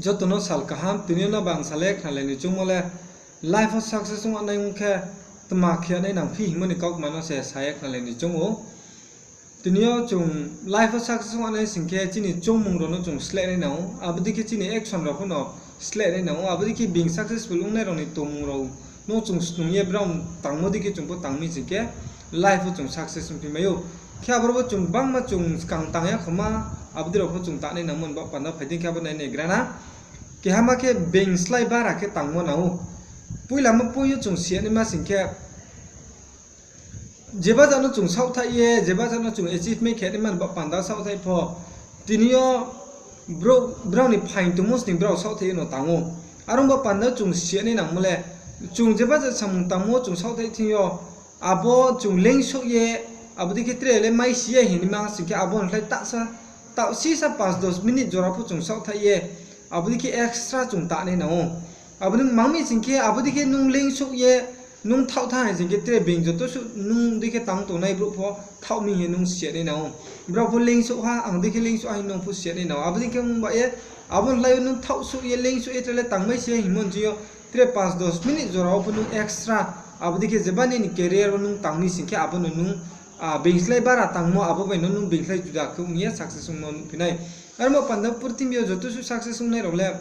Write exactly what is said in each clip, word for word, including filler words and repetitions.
Joto no sal kaham, tini yo no bang salai khnalai ni choungmo le, life wo success ong nai ong khe, tma khe nai nang phi hingmo ni kaukma no se sa ye khnalai ni choung ou. Tini yo chung life wo success ong nai sing khe chini choungmung rao no chung sleh nai nang ou, abo dei khe chini action rao pho no sleh nai nang ou, abo dei khe being successful ongnai rao ni tongmung rao no chung snung ye brao tangmo dei khe chung pho tang mi sing khe life wo chung success ongphi mai ou. Khe aboro bo chung bangma chung skang tang ya khoma, abo dei rao pho chung tangnai nangmo ni baoh panda phai dei khe abo nai naigra na. Keha ma khe being slái bara khe tangmo nang ou. Poila mo poi yo chung si ya naima sing khe, jeba ja no chung saohthaih ye, jeba ja no chung achievement khe naima ni baoh panda saohthaih pho, tini yo brao ni phaing tongmo sning brao saohthaih ye no tang ou. Are ong baoh panda chung si ya nai nangmo le, chung jeba ja samung tangmo chung saohthaih thing yo, abo chung leingsouh ye, abo dei khe tre le maisi ya hing naima sing khe abo ni khlai taoh sisa panch dos minute jora pho chung saohthaih ye, abo dei khe extra chung tangnai nang ou. Abo ni mang mi sing khe abo dei khe nung leingsouh ye, nung thaoh tha hing sing khe tre being joto suh nung dei khe tang tongnai brouh pho thaoh mi hing ye nung si ya nai nang ou. Brao pho leingsouh ha, ang dei khe leingsouh ha hing nung pho si ya nai nang ou. Abo dei khe ong ba ye, abo ni khlai yo nung thaoh souh ye, leingsouh ye tre le tangmai si ya hingmo ni ching yo, tre panch dos minute jora wo pho nung extra, abo dei khe jeba nini career wo nung tang mi sing khe abo no nung being slái bara tangmo abo bai no nung being slái juda khe ong ye success ongmo nuhphi nai. Are ong baoh panda purthimbi yo joto suh success ongnai rao le,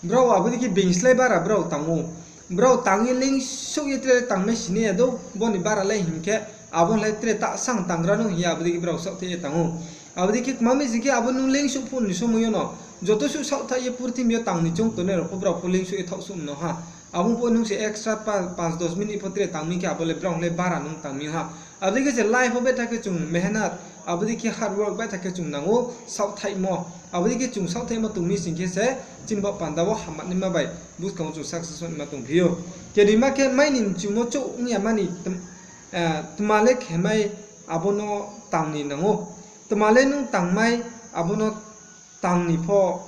brao abo dei khe being slái bara brao tang ou. Brao tang ye leingsouh ye tre le tangmai si nai ya dou, bo ni bara le hing khe, abo ni khlai tre taoh sang tanggra no hing ye abo dei khe brao saohthaih ye tang ou. Abo dei khe kma mi sing khe abo nung leingsouh phuh ni somoi yo no, joto suh saohthaih ye purthimbi yo tang ni choung tongnai rao pho brao pho leingsouh ye thaohsouh no ha. Abo pho nung se extra panch dos minute pho tre tang mi khe abo le brao ni khlai bara nung tang mi ha. Abo dei khe se life wo betha khe chung mehnat, abo dei khe hard work betha khe chung nang ou saohthaihmo. Abo dei khe chung saohthaihmo tong mi sing khe se chini baoh panda wo hamya naima bai buskang wo chung success ong naima tongphi ou. Kedima khe mai ni mchumo chouh ong ya mani, tma le khemai abo no tang ni nang ou. Tma le nung tangmai abo no tang ni pho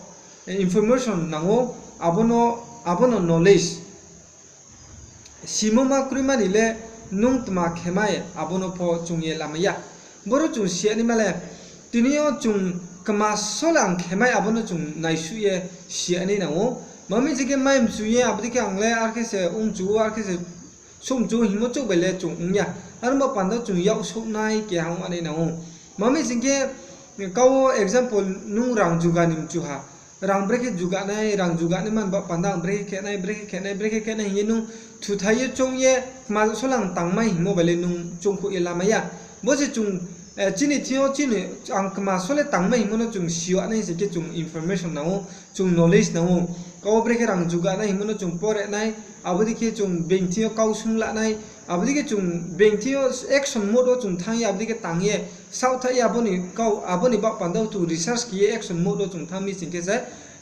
information nang ou, abo no knowledge. Simo ma kroima ni le nung tma khemai abo no pho chung ye lamai ya. Boro chung si ya naima le, tini yo chung kma so le ang khemai abo no chung naisuh ye si ya nai nang ou. Ma mi sing khe mai mchu ye abo dei khe ang le ar khe se ongchu ou, ar khe se souhmchu ou hingmo chouh bai le chung ong ya. Are ong baoh panda chung yaksouh nai keha ong nai nang ou. Ma mi sing khe, kau wo example nung rang juga ni mchu ha. Rang brekhe juga nai, rang juga naima ni baoh panda ang brekhe khe nai, brekhe khe nai, brekhe khe nai hing ye nung thuthai ye choung ye, kma so le ang tangmai hingmo bai le nung choungkhouh ye lamai ya. Bo se chung, chini thing yo chini, ang kma so le tangmai hingmo no chung si ya nai sing khe chung information nang ou, chung knowledge nang ou. Kau wo brekhe rang juga nai hingmo no chung pore nai, abo dei khe chung being thing yo kau sung la nai, abo dei khe chung being thing yo action mode wo chung thanng ye, abo dei khe tang ye, saohthaih ye abo ni baoh panda wo chung research khe ye action mode wo chung thanng mi sing khe se,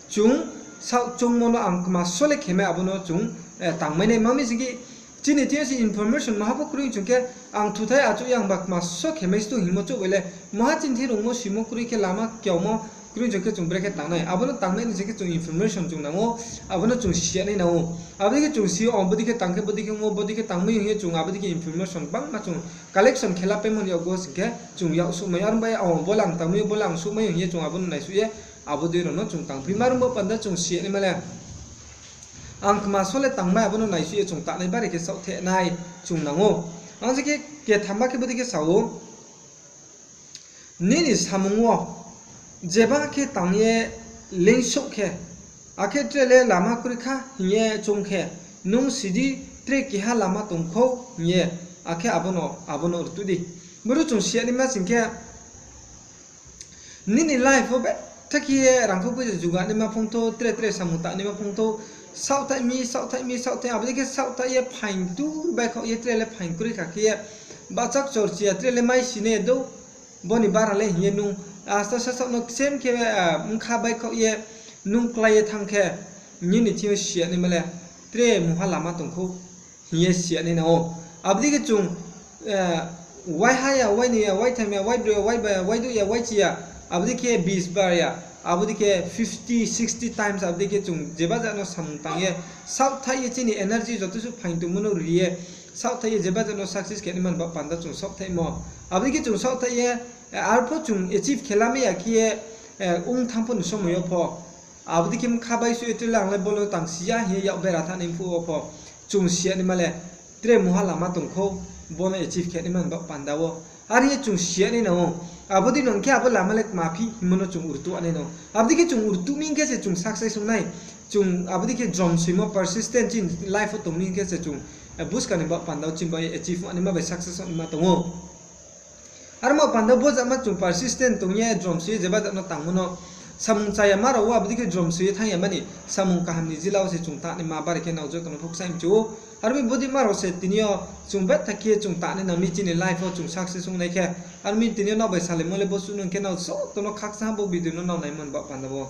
chung saoh choungmo no ang kma so le khemai abo no chung tangmai nai. Ma mi sing khe, chini thing yo se information maha pho kroi chung khe, ang thuthai achouh ye ang ba kma so khemai se tong hingmo chouh bai le, maha chini thing rungmo simo kroi khe lama kiaomo kroi chung khe chung brekhe tang nai. Abo no tangmai ni sing khe chung information chung nang ou, abo no chung si ya nai nang ou. Abo dei khe chung si yo, o, bo dei khe tang khe, bo dei khe ong ou, bo dei khe tangmai hing ye chung abo dei khe information bangma chung collection khe la paimo ni yag wo sing khe chung yaksouhmai, are ong bai, o, bo le ang tangmai ou, bo le ang souhmai ou hing ye chung abo no naisuh ye, abo dei rao no chung tangphi. Ma rung baoh panda chung si ya naima le, ang kma so le tangmai abo no naisuh ye chung tangnai bari khe saohthaih nai chung nang ou. Ang se khe ketham ba khe bo dei khe sa ou, nini samung wo jeba khe tang ye leingsouh khe, akhe tre le lama kroi kha hing ye choung khe, nung si di tre keha lama tong khou hing ye, akhe abo no rtuh di. Boro chung si ya naima sing khe, nini life wo betha khe ye rangkhou poicha juga naima phung thou, tre tre samung tang naima phung thou, saohthaih mi, saohthaih mi, saohthaih, abo dei khe saohthaih ye phaing tur baikhaoh ye tre le phaing kroi kha khe ye, bahcha kchor chi ya tre le mai si nai dou, bo ni bara le hing ye nung, asta sasaoh no ksem khe, bkha baikhaoh ye nung klái ye thanng khe, nini thing yo si ya naima le, tre mungha lama tong khou hing ye si ya nai nang ou. Abo dei khe chung, waiha ya, wainoi ya, waitham ya, waibroi ya, waiba ya, waidouh ya, waichi ya, abo dei khe bis bar ya, abo dei khe fifty, sixty times abo dei khe chung jeba ja no samung tang ye, saohthaih ye chini energy joto suh phaing tongmo no ri ye, saohthaih ye jeba ja no success khe naima ni baoh panda chung saohthaihmo. Abo dei khe chung saohthaih ye, arpho chung achieve khe lamai ya khe ye, ong thanng pho ni somoi yo pho Abo dei khe bkha bai soi ye tre le ang le bo le tang si ya hing ye yak bera thanng nai phuh wo pho, chung si ya naima le tre mungha lama tong khou, bo no achieve khe naima ni baoh panda wo. Are hing ye chung si ya nai nang ou. Abo dei no hing khe abo lama le tma phi hingmo no chung rtuh nai nang ou. Abo dei khe chung rtuh mi hing khe se chung success ong nai. Chung abo dei khe jromsoimo persistent chini life wo tong mi hing khe se chung buskang ni baoh panda wo chini baoh ye achieve ong naima bai success ong naima tong ou. Aro baoh panda wo bo jama chung persistent tong ye jromsoi ye jeba jat no tangmo no, samung chayama rao wo abo dei khe jromsoi ye thanng ya mani, samung kaham ni jila wo se chung tang naima bari khe nrao joto no pho kchai mchu ou. Aro mi bo dei ma rao se tini yo chung betha khe chung tang nai nang mi chini life wo chung success ong nai khe. Aro mi tini yo nrao bai salaimo le bo suh no hing khe nrao joto no khakchang ha bo video no nrao naimo ni baoh panda wo.